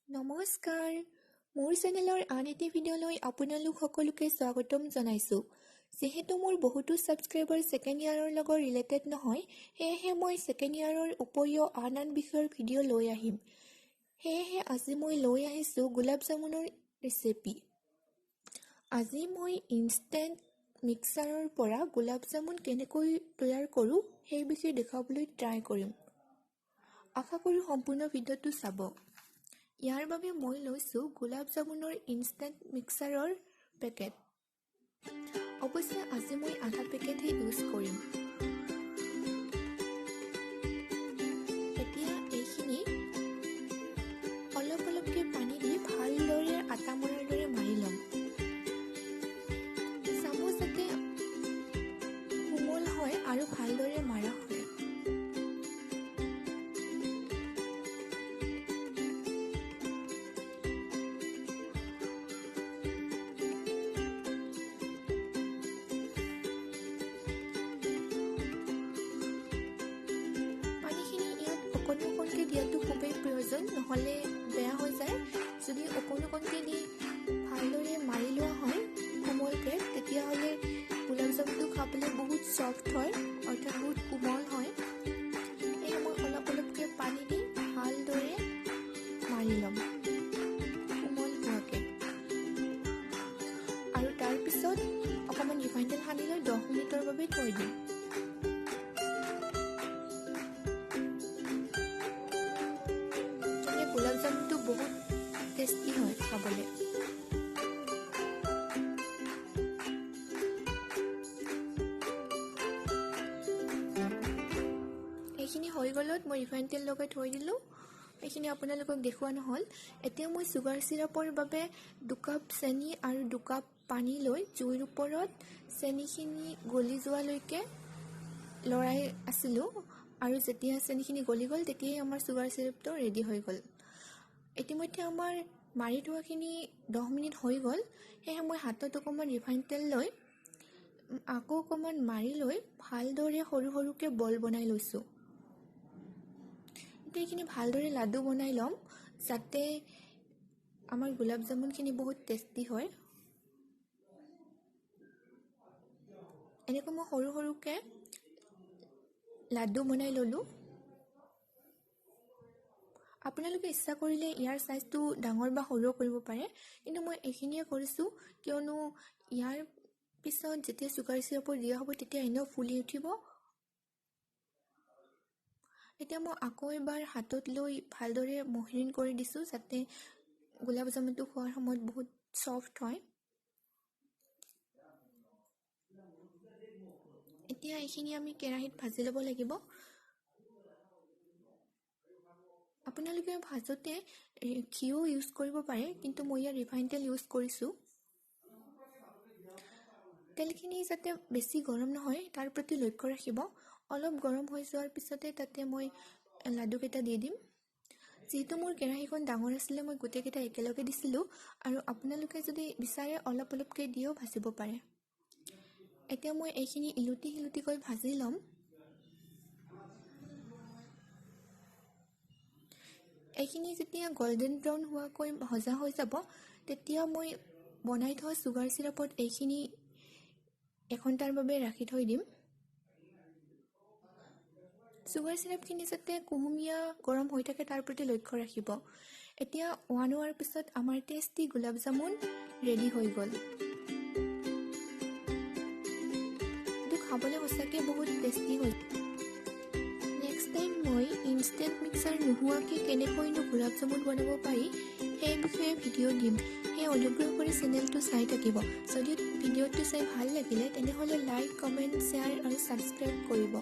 নমস্কাৰ, মোৰ চেনেলৰ আন এটি ভিডিঅ'লৈ আপোনালোক সকলোকে স্বাগতম জনাইছোঁ। যিহেতু মোৰ বহুতো ছাবস্ক্ৰাইবাৰ ছেকেণ্ড ইয়াৰৰ লগত ৰিলেটেড নহয়, সেয়েহে মই ছেকেণ্ড ইয়াৰৰ উপৰিও আন আন বিষয়ৰ ভিডিঅ' লৈ আহিম। সেয়েহে আজি মই লৈ আহিছোঁ গোলাপ জামুনৰ ৰেচিপি। আজি মই ইনষ্টেণ্ট মিক্সাৰৰ পৰা গোলাপ জামুন কেনেকৈ তৈয়াৰ কৰোঁ সেই বিষয়ে দেখুৱাবলৈ ট্ৰাই কৰিম। আশা কৰোঁ সম্পূৰ্ণ ভিডিঅ'টো চাব। ইয়াৰ বাবে মই লৈছোঁ গোলাপ জামুনৰ ইনষ্টেণ্ট মিক্সাৰৰ পেকেট। অৱশ্যে আজি মই আধা পেকেটহে ইউজ কৰিম। এতিয়া এইখিনি অলপ অলপকৈ পানী দি ভালদৰে আটা মৰাৰ দৰে মাৰি ল'ম। চাব যাতে কোমল হয় আৰু ভালদৰে মাৰা হয়। অকণ অকণকৈ দিয়াটো খুবেই প্ৰয়োজন, নহ'লে বেয়া হৈ যায়। যদি অকণ অকণকৈ দি ভালদৰে মাৰি লোৱা হয় কোমলকৈ, তেতিয়াহ'লে গোলাপ জামুনটো খাবলৈ বহুত চফ্ট হয়, অৰ্থাৎ বহুত কোমল হয়। সেয়ে মই অলপ অলপকৈ পানী দি ভালদৰে মাৰি ল'ম কোমল হোৱাকৈ। আৰু তাৰপিছত অকণমান ৰিফাইন তেল সানি লৈ 10 মিনিটৰ বাবে থৈ দিম। গোলাপ জামুনটো বহুত টেষ্টি হয় খাবলৈ। এইখিনি হৈ গ'লত মই ৰিফাইন তেল লগাই থৈ দিলোঁ। এইখিনি আপোনালোকক দেখুওৱা নহ'ল। এতিয়া মই চুগাৰ চিৰাপৰ বাবে 2 কাপ চেনি আৰু 2 কাপ পানী লৈ জুইৰ ওপৰত চেনিখিনি গলি যোৱালৈকে লৰাই আছিলোঁ। আৰু যেতিয়া চেনিখিনি গলি গ'ল তেতিয়াই আমাৰ চুগাৰ চিৰাপটো ৰেডি হৈ গ'ল। ইতিমধ্যে আমাৰ মাৰি থোৱাখিনি 10 মিনিট হৈ গ'ল। সেয়েহে মই হাতত অকণমান ৰিফাইন তেল লৈ আকৌ অকণমান মাৰি লৈ ভালদৰে সৰু সৰুকৈ বল বনাই লৈছোঁ। এতিয়া এইখিনি ভালদৰে লাডু বনাই ল'ম, যাতে আমাৰ গোলাপ জামুনখিনি বহুত টেষ্টি হয়। এনেকৈ মই সৰু সৰুকৈ লাডু বনাই ল'লোঁ। আপোনালোকে ইচ্ছা কৰিলে ইয়াৰ চাইজটো ডাঙৰ বা সৰুও কৰিব পাৰে, কিন্তু মই এইখিনিয়ে কৰিছোঁ, কিয়নো ইয়াৰ পিছত যেতিয়া চুগাৰ চিৰাপৰ দিয়া হ'ব তেতিয়া এনেও ফুলি উঠিব। এতিয়া মই আকৌ এবাৰ হাতত লৈ ভালদৰে মসৃণ কৰি দিছোঁ, যাতে গোলাপ জামুনটো খোৱাৰ সময়ত বহুত চফ্ট হয়। এতিয়া এইখিনি আমি কেৰাহীত ভাজি ল'ব লাগিব। আপোনালোকে ভাজোতে ঘিও ইউজ কৰিব পাৰে, কিন্তু মই ইয়াত ৰিফাইন তেল ইউজ কৰিছোঁ। তেলখিনি যাতে বেছি গৰম নহয় তাৰ প্ৰতি লক্ষ্য ৰাখিব। অলপ গৰম হৈ যোৱাৰ পিছতে তাতে মই লাডুকেইটা দি দিম। যিহেতু মোৰ কেৰাহীখন ডাঙৰ আছিলে, মই গোটেইকেইটা একেলগে দিছিলোঁ, আৰু আপোনালোকে যদি বিচাৰে অলপ অলপকৈ দিও ভাজিব পাৰে। এতিয়া মই এইখিনি ইলুটি সিলুটিকৈ ভাজি ল'ম। এইখিনি যেতিয়া গল্ডেন ব্ৰাউন হোৱাকৈ ভজা হৈ যাব, তেতিয়া মই বনাই থোৱা চুগাৰ চিৰাপত এইখিনি এঘণ্টাৰ বাবে ৰাখি থৈ দিম। চুগাৰ চিৰাপখিনি যাতে কুহুমীয়া গৰম হৈ থাকে তাৰ প্ৰতি লক্ষ্য ৰাখিব। এতিয়া 1 আৱাৰ পিছত আমাৰ টেষ্টি গোলাপ জামুন ৰেডি হৈ গ'ল। এইটো খাবলৈ সঁচাকৈ বহুত টেষ্টি হয়। নেক্সট টাইম মই ইনষ্টেণ্ট মিক্সাৰ নোহোৱাকৈ কেনেকৈনো গোলাপ জামুন বনাব পাৰি সেই বিষয়ে ভিডিঅ' দিম। সেই অনুগ্ৰহ কৰি চেনেলটো চাই থাকিব। যদি ভিডিঅ'টো চাই ভাল লাগিলে তেনেহ'লে লাইক, কমেণ্ট, শ্বেয়াৰ আৰু ছাবস্ক্ৰাইব কৰিব।